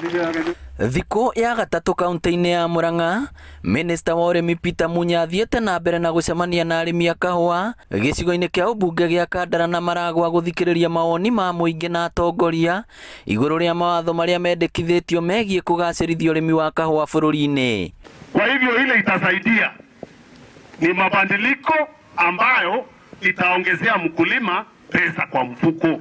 Thikũ ya gatatũ kaunti-inĩ ya Murang'a, Minista wa ũrĩmi Peter Munya athiĩte na mbere na gũcemania na arĩmi a kahũa gĩcigo-inĩ kĩa ũmbunge gĩa Kandara na Maragwa gũthikĩrĩria mawoni ma mũingĩ na atongoria igũrũ rĩa mawatho marĩa mendekithĩtio megiĩ kũgacĩrithia ũrĩmi wa kahũa bũrũri-inĩ. Kwa hivyo ile itasaidia ni mabadiliko ambayo itaongezea mkulima pesa kwa mfuko.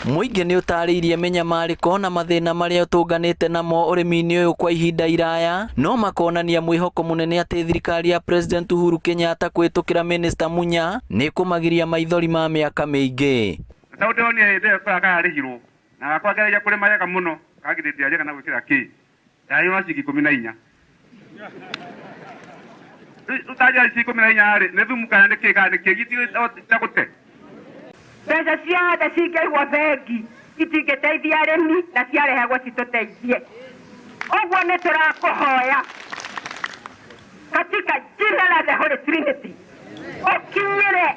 Mũingĩ nĩ ũtarĩirie mĩnyamarĩko na mathĩna marĩa ũtũnganĩte namo ũrĩmi-inĩ ũyũ kwa ihinda iraya, no makonania mwĩhoko mũnene atĩ thirikari ya President Uhuru Kenyatta kũhĩtũkĩra Minister Munya nĩ ĩkũmagiria maithori ma mĩaka mĩingĩ. Tondũ ndĩronire hĩndĩ ĩyo kaya kararĩhirwo na gakwa ngeragia kũrĩma wega mũno kangithĩ ndĩarĩa kana gwĩkĩra kĩ ndarĩhirwo na ciringi 14. Rĩu ũtanjĩra ciringi 14 rĩ, nĩ thumu kana nĩ kĩ kana nĩ kĩ gĩtagũte? Mbeca ciothe cingĩigwo bengi itingĩteithia arĩmi na ciarehagwo citũteithie. Ũguo nĩ tũrakũhoya katika jina la the Holy Trinity ũkinyĩre.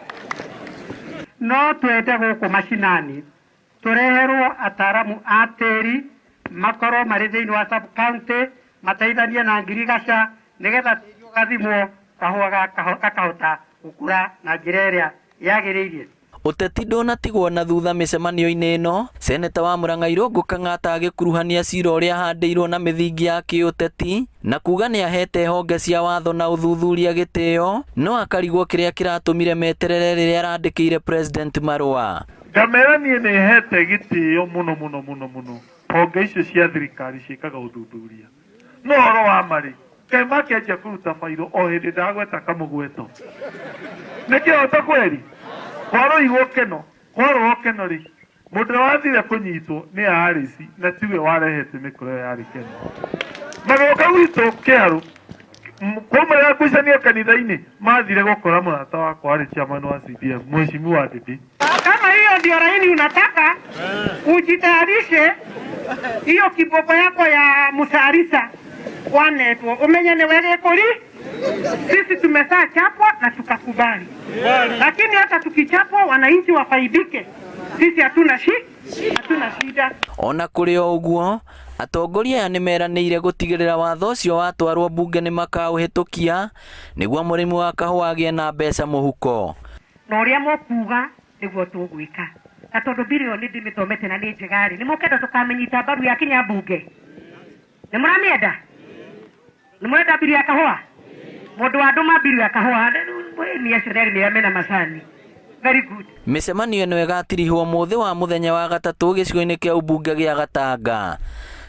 No twende gũkũ macinani tũreherwo ataaramu a tĩri makorwo marĩ thĩinĩ wa sub county mateithanie na ngirigaca nĩgetha tĩri ũgathimwo kahũa gakahota gũkũra na njĩra ĩrĩa yagĩrĩire. Ũteti ndũnatigwo na thutha mĩcemanio-inĩ ĩno, Seneta wa Murang'a Irũngũ Kang'ata agĩkuruhania cira ũrĩa ahandĩirwo na mĩthingi ya kĩũteti na kuga nĩahete honge cia watho na ũthuthuria gĩtĩo no akarigwo kĩrĩa kĩratũmire meterere rĩrĩa arandĩkĩire President marũa. Ngamera niĩ nĩ hete gĩtĩo mũno mũno mũno mũno honge icio cia thirikari ciĩkaga ũthuthuria. No ũhoro wa ma rĩ, kaĩ makĩanjia kũruta bairũ o hĩndĩ ndagweta kamũgweto? Nĩ kĩhoto kweri? Kwarũigwo keno, kwarũo keno rĩ, mũndũ ũrĩa wathire kũnyitwo nĩ Alice na tiwe warehete mĩkora ĩyo yarĩ keno. Magĩũka gwitũ kĩarũ, kwaumĩraga ngucanio kanitha-inĩ, mathire gũkora mũrata wakwa warĩ chairman wa CDF, Mheshimiwa Ndindi. Kama hiyo ndio laini unataka, ujitayarishe hiyo kiboko yako ya musarisa wanetwo umenye ni wege kuri sisi tumesaa chapwa na tukakubali, lakini hata tukichapwa wananchi wafaidike, sisi hatuna shi hatuna shida. Ona kũrĩ o ũguo, atongoria aya nĩmeranĩire gũtigĩrĩra watho ũcio watwarwo mbunge nĩmakaũhĩtũkia nĩguo mũrĩmi wa kahũa agĩe na mbeca mũhuko. Na ũrĩa mũkuuga nĩguo tũgwĩka. Na tondũ bill ĩyo nĩ ndĩmĩthomete na nĩ njega-rĩ, nĩ mũkenda tũkamĩnyita mbaru yakinya mbunge? Nĩ mũramĩenda? Nĩ mũrenda bill ya kahũa? Mũndũ wa ndũma bill ya kahũa, nĩ acio nĩ arĩmi arĩa mena macani. Very good. Mĩcemanio ĩno ĩgatirihwo mũthĩ wa mũthenya wa gatatũ gĩcigo-inĩ kĩa ũmbunge gĩa Gatanga.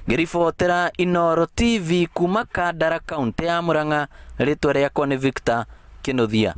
Ngĩribotera Inooro TV kuma Kandara kauntĩ ya Murang'a, rĩtwa rĩakwa nĩ Victor Kĩnuthia.